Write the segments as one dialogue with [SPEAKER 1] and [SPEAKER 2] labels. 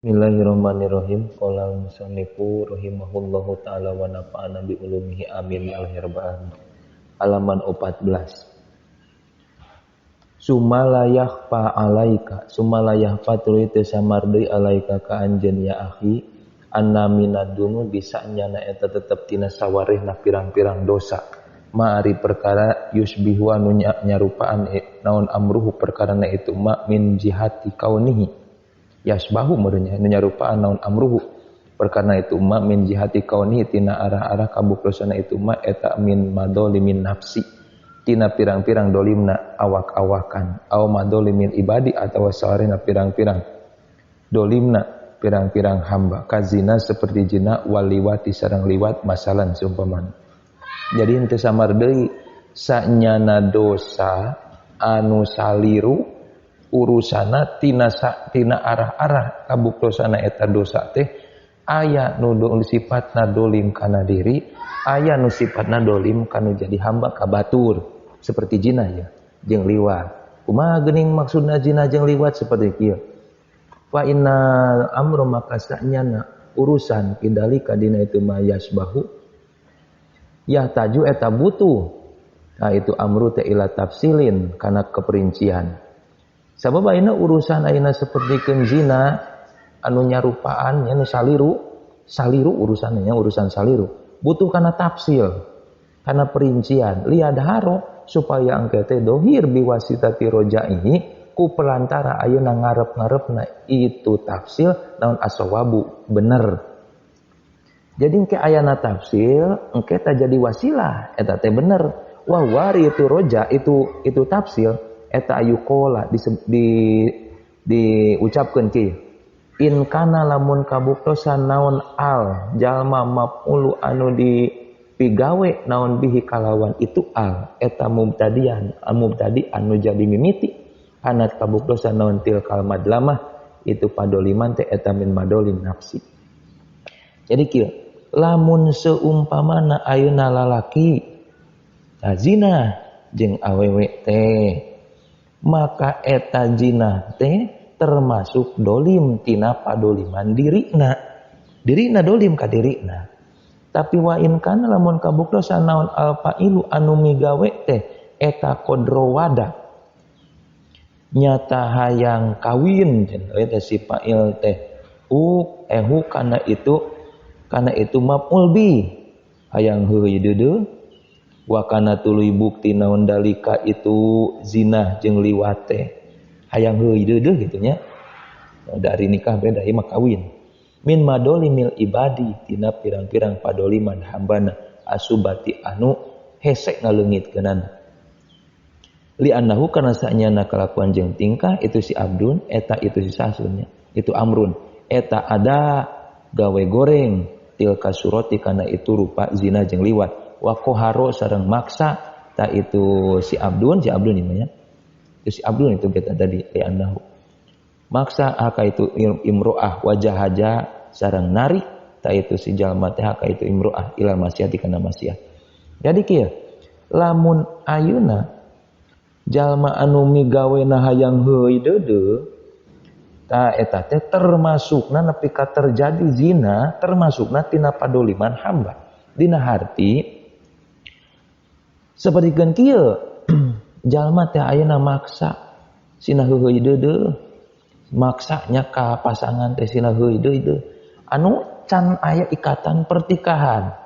[SPEAKER 1] Bismillahirrahmanirrahim. Qala al-musannifu rahimahullahu taala wa nafa'ana bi ulumihi amin ya rabbal alamin. Halaman 14. Sumala yakhfa alaika, sumala yakhfa tuluy teu samar deui alaika ka anjeun ya akhi, anna minad dunubi sanyana eta tetep tina sawarehna pirang-pirang dosa. Ma ari perkara yusbihu anu nyarupaan naon amruhu perkarana itu ma min jihati kaunihi. Yasbahu meureunnya nu nyarupaan naon amruhu perkara itu ma min jihati kauni tina arah-arah kabuktosana itu ma eta min madolimin nafsi tina pirang-pirang dolimna awak-awakan au madolimin ibadi atawa sawarehna pirang-pirang dolimna pirang-pirang hamba kazina seperti zina waliwati sareng liwat masalan seumpamana. Jadi henteu samar deui sanyana dosa anu saliru urusana tina tina arah-arah kabuktosana eta dosa teh aya nu sifatna dolim kana diri, aya nu sifatna dolim kanu jadi hamba ka batur seperti zina ya jeung liwat. Kumaha geuning maksudna zina jeung liwat seperti kieu. Fa innal amru maka sanyana urusan pidalika dina itu mayasbahu ya taju eta butuh nah itu amru teh ila tafsilin kana keperincian. Sabab ayeuna urusan ayeuna sapertikeun zina anu nyarupaan nya nu saliru, saliru urusannya urusan saliru. Butuh kana tafsil, kana perincian, liadharo supaya engke teh dohir biwasitati rojaihi ku pelantara ayeuna ngarep-ngarepna itu tafsil naon asawabu bener. Jadi engke ayana tafsil, engke teh jadi wasilah eta teh bener. Wah wari itu roja itu tafsil eta ayu kola diucapkeun kieu in kana lamun kabuktosan naon al jalma maf'ulu anu dipigawe naon bihi kalawan itu al eta mubtadian mubtadi anu jadi mimiti anat kabuktosan naon tilkal madlamah itu padoliman teh eta min madolim nafsi. Jadi kieu lamun seumpamana ayeuna lalaki zina jeung awewe teh maka eta zina teh termasuk dolim tina padoliman dirina. Dirina dolim ka dirina. Tapi wa in kana lamun kabuktosan naon al fa'ilu anu migawe teh eta kodrowada. Nyata hayang kawin eta si fa'il teh u ehu kana itu maf'ul bi hayang heueuy deudeuh. Wa kana tuluy bukti naon dalika itu zina jeung liwate hayang heueuy deudeuh kitu nya dari nikah beda ieu mah kawin min madolimil ibadi tina pirang-pirang padoliman hambana asubati anu hese ngaleungitkeunana li annahu kana sanyana kalakuan jeung tingkah itu si abdun eta itu si sasunnya itu amrun eta ada gawe goreng tilka surati kana itu rupa zina jeung liwat wa koharo sareng maksa ta itu si abdun ini ya itu si abdun itu kita tadi li'annahu maksa haka itu imro'ah wajah haja sareng narik ta itu si jalma teh haka itu imro'ah ilal maksiati kana maksiat. Jadi kieu lamun ayeuna jalma anu migawena hayang heueuy deudeuh ta eta teh termasukna nepi ka terjadi zina termasukna tina padoliman hamba dina harti sapertikeun kieu jalma teh ayeuna maksa sina heuheuy deudeuh maksanya ka pasangan teh sina heuheuy deudeuh anu can aya ikatan pertikahan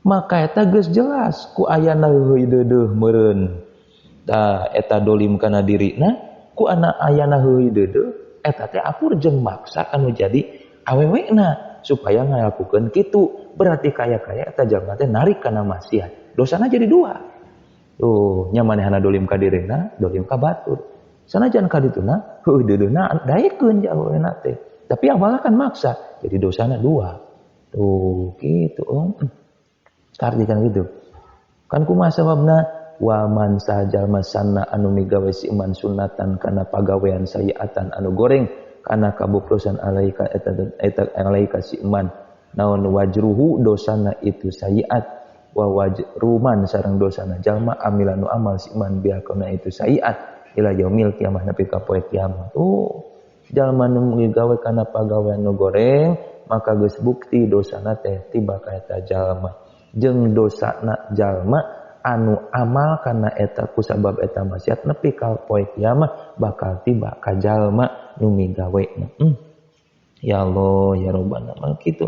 [SPEAKER 1] maka eta geus jelas ku ayana heuheuy deudeuh meureun tah eta dolim kana dirina ku ana ayana heuheuy deudeuh eta teh akur jeung maksa anu jadi awewena supaya ngalakukeun kitu berarti kaya-kaya eta jalma teh narik kana maksiat dosana jadi dua. Tuh, nya manehna dolim ka dirina, dolim ka batur. Sanajan ka dituna, heuh deudeuhna daekeun jauhna teh. Tapi awalna kan maksa, jadi dosana dua. Tuh, kitu om. Karti kan gitu. Kan kumaha sababna wa man sajalma sanna anu migawe si iman sunatan kana pagawean sayiatan anu goreng kana kabuktosan alaika eta alaika si iman naon wajruhu dosana itu sayiat wa wajruman sareng dosana jalma amilanu amal si iman biakona itu sayiat ila yaumil kiamah nepi ka poe kiamat. Tuh Jalma nu migawe kana pagawean nu goreng maka geus bukti dosana teh tiba ka eta jalma. Jeung dosana jalma anu amal kana eta kusabab eta maksiat nepi ka poe kiamat bakal tiba ka jalma nu migawena. Ya Allah ya Rabbana mah kitu.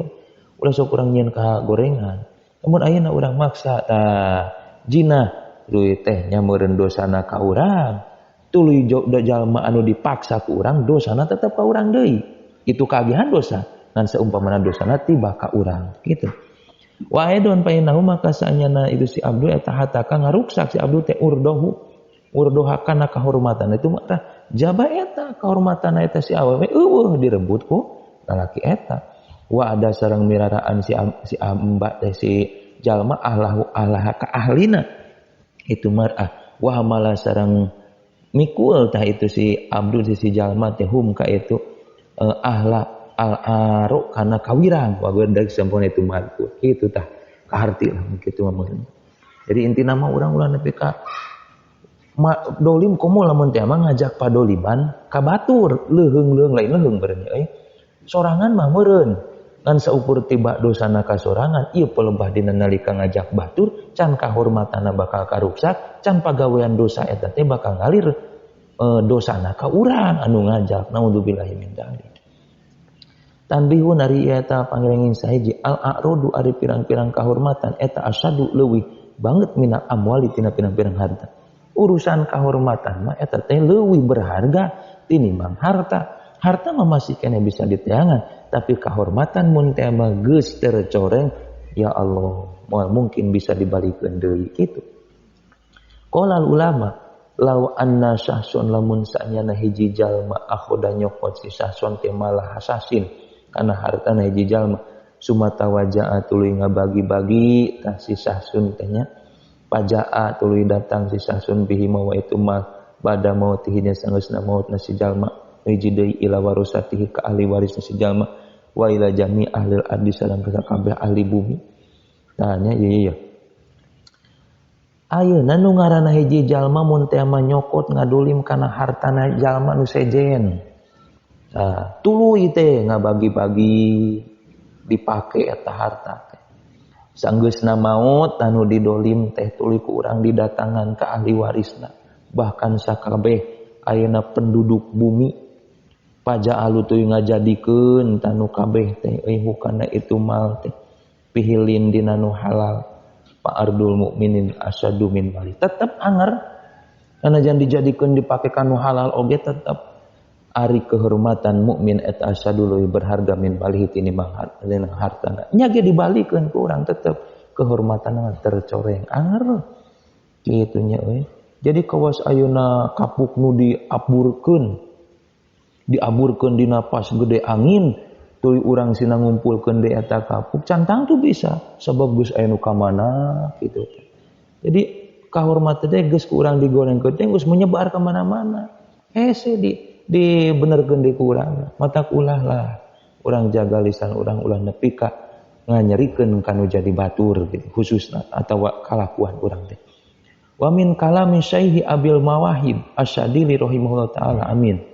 [SPEAKER 1] Ulah sok urang nyieun ka gorengan. Lamun ayeuna urang maksa tah jinah tuluy teh nya meureun dosana ka urang. Tuluy jalma anu dipaksa ku urang dosana tetep ka urang deui. Itu kagihan dosa. Ngan seumpamana dosana tiba ka urang gitu. Wa aidon painahu maka saanyana itu si abdu eta hataka ngaruksak si abdu teh urdohu urdoha kana kahormatan itu mah jaba eta kahormatan eta si awewe eueuh direbut ku lalaki eta. Wa ada sareng miraraan si amba teh si jalma ahlahu ahlaha ka ahlina itu mar'ah wa hamala sareng mikul tah itu si abdu si jalma teh hum ka itu ahla al-aru karena kawirang wa dari sampun itu marku itu tah kaharti lah kitu mah. Jadi inti nama urang ulah nepi ka dolim komo lamun teh mah ngajak padoliman ka batur leuheung-leuheung lain leuheung beureun euy. Sorangan mah meureun ngan saukur tiba dosana ka sorangan ieu pelebah dina nalika ngajak batur can kahormatana bakal karuksak can pagawean dosa eta teh bakal ngalir dosana ka urang anu ngajak naudzubillahi min dzalik. Tanbihun ari eta pangelengin sahiji al-a'radu ari pirang-pirang kahormatan eta asyadu leuwih banget minal amwali tina pirang-pirang harta. Urusan kahormatan mah eta teh leuwih berharga tinimbang harta. Harta mah masih kene bisa diteangan, tapi kahormatan mun teh mah geus tercoreng ya Allah, moal mungkin bisa dibalikeun deui kitu. Qala ulama law anna syahsun lamun sanyana hiji jalma akhoda nyokot si syahsun teh malah hasasin kana hartana hiji jalma sumata wajaa tuluy ngabagi-bagi tah si sahsun teh nya pajaa tuluy datang si sahsun bihi mawa itu mal bada mautihi nya sanggeusna mautna si jalma hiji deui ila warasatihi ka ahli warisna si jalma wa ila jami ahli ardi sareng ka kabeh ahli bumi tah nya ieu ieu ayeuna nu ngaranna hiji jalma mun teh mah nyokot ngadolim kana hartana jalma nu sejen. Nah, tuluy teh ngabagi-bagi dipake eta harta teh. Sanggeusna maot anu didolim teh tuluy ku urang didatangan ka ahli warisna. Bahkan sakabeh ayeuna penduduk bumi pajaalu tuluy ngajadikeun tanu kabeh teh euy hukana itu mal teh pihilin dina nu halal. Pa ardul mukminin asyadu min mali. Tetep anger kana jangan dijadikeun dipake kanu halal oge tetep ari kehormatan mukmin eta asyadu leuwih berharga min balihi tinimbang hartana. Nya ge dibalikeun ku urang tetep kehormatanna tercoreng anger kitu nya euy. Jadi kawas ayeuna kapuk nu diaburkeun dina pas gede angin tuluy urang sina ngumpulkeun deui eta kapuk can tangtu bisa sabab geus aya nu ka mana kitu. Jadi kahormatan teh geus ku urang digorengkeun teh geus menyebar ka mana-mana. Hese dibenerkeun di ku urang matak ulah lah urang jaga lisan urang ulah nepi ka nganyerikeun kanu jadi batur gitu khususna atawa kalakuan urang teh. Wa min kalami syaihi Abil Mawahib Asy-Syadili rahimahullah taala amin.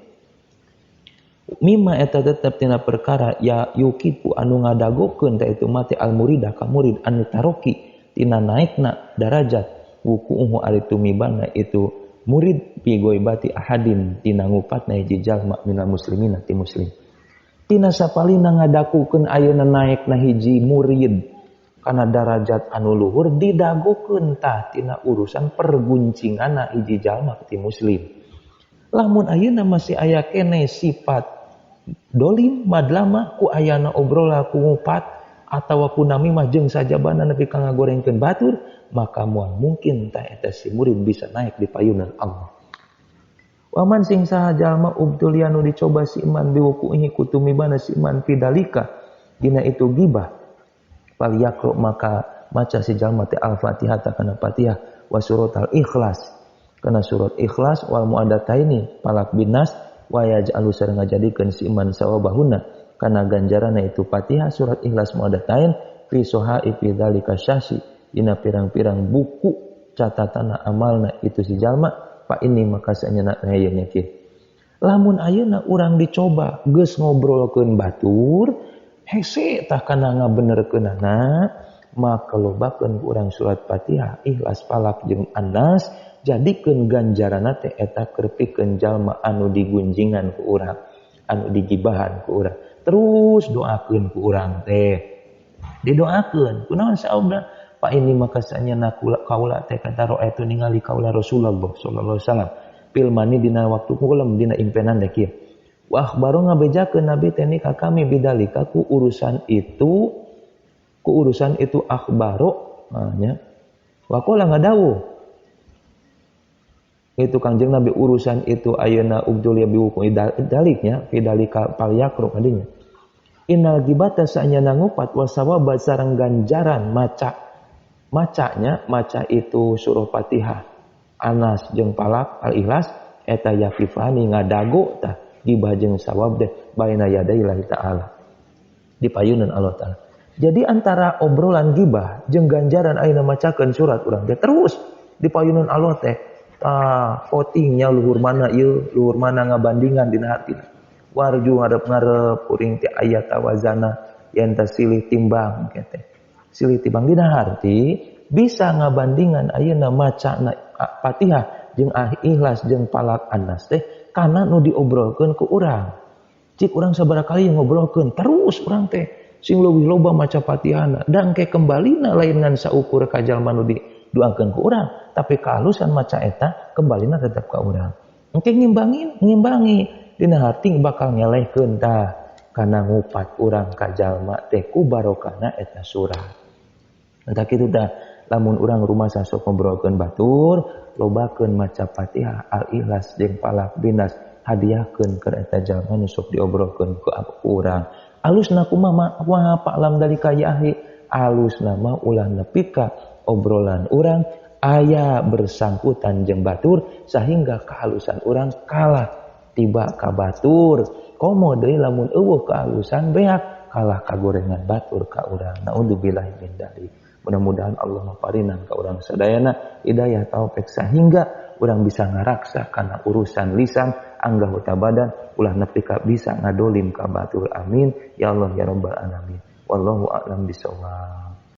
[SPEAKER 1] Mimma eta tetep tina perkara ya yukipu anu ngadagokeun ta itu mati al murida ka murid anu taroki tina naikna darajat wuku'uhu ari tumibana itu murid bi goibati ahadin tina ngupatna hiji jalma minal muslimina ti muslim. Tina sapalina ngadakukeun ayeuna naekna hiji murid kana darajat anu luhur didagokeun tah tina urusan perguncinganna hiji jalma ti muslim. Lamun ayeuna masih aya keneh sifat dolim madlama ku ayana obrola ku ngupat atawa ku namimah jeung sajabana nepi ka ngagorengkeun batur maka moal mungkin tah eta si murid bisa naik di payunan Allah. Waman sing saha jalma ubtulia nu dicoba si iman biwukuhi ku tumibana si iman fidalika dina itu gibah fal yaqra maka maca si jalma teh al-Fatihah kana Fatihah wa suratal Ikhlas kana surat Ikhlas wal mu'adataini palak binas wa yaj'alu sareng ngajadikeun si iman sawabahuna kana ganjaranna itu Fatihah surat Ikhlas mu'adatain fi sohaifi dzalika syahsi dina pirang-pirang buku catatana amalna itu si jalma fa ini maka sanyana nya ki Lamun ayeuna urang dicoba geus ngobrolkeun batur hese tah kana ngabenerkeunana maka lobakeun ku urang surat Fatihah Ikhlas Falak jeung An-Nas jadikeun ganjaranna teh eta keur pikeun jalma anu digunjingan ku urang anu digibahan ku urang terus doakeun ku urang teh didoakeun kunaon saobna Pak ini maka sanyana kaula teh kata roa itu ningali kaula Rasulullah sallallahu alaihi wasallam pilmani dina waktu kulem dina impenan deh kieu wah baru ngabejakeun Nabi teh ka kami bidalika ku urusan itu akhbaro nya waqala ngadawuh itu Kangjeng Nabi urusan itu ayeuna ubdul ya biwuku daliknya fidalika palyakru kadinya innal gibata sanyana ngupat wasawaba sareng ganjaran maca macanya maca itu surah Fatihah Anas jeung Falak Al-Ikhlas eta yafifani ngadago tah gibah jeung sawab deh baina yadaillahi ta'ala di payunan Allah ta'ala. Jadi antara obrolan gibah jeung ganjaran ayeuna macakeun surat urang teh terus di payunan Allah teh tah votingnya luhur mana ieu luhur mana ngabandingan dina hatina warju ngarep-ngarep kuring teh aya tawazana yen teh silih timbang teh silih timbang dina harti bisa ngabandingan ayeuna macana Fatihah jeung Ikhlas jeung Falak An-Nas teh kana nu diobrolkeun ku urang cik urang sabaraha kali ngobrolkeun terus urang teh sing leuwih loba maca Fatihahna dan ke kembalina lain ngan saukur ka jalma nu didoakeun ku urang tapi kehalusan maca eta kembalina tetep ka urang engke ngimbangi dina harti bakal ngelehkeun tah kana ngupat urang ka jalma teh ku barokahna eta surat. Entah kitu tah lamun urang rumasa sok ngobrolkeun batur lobakeun maca Fatihah Al-Ikhlas jeung Falak Binas hadiahkeun ka eta jalma nu sok diobrolkeun ku urang. Alusna kumaha kumaha Pak lam dalika ya ahli alusna mah ulah nepi ka obrolan urang aya bersangkutan jeung batur sehingga kehalusan urang kalah tiba ka batur komo deui lamun eueuh kehalusan beak kalah ka gorengan batur ka urang. Naudzubillahi min dzalik. Mudah-mudahan Allah maparinan ka urang sadayana hidayah taufik sehingga urang bisa ngaraksa kana urusan lisan anggah badan ulah nepi ka bisa ngadolim ka batur. Amin ya Allah ya rabbal alamin. Wallahu a'lam bishawab.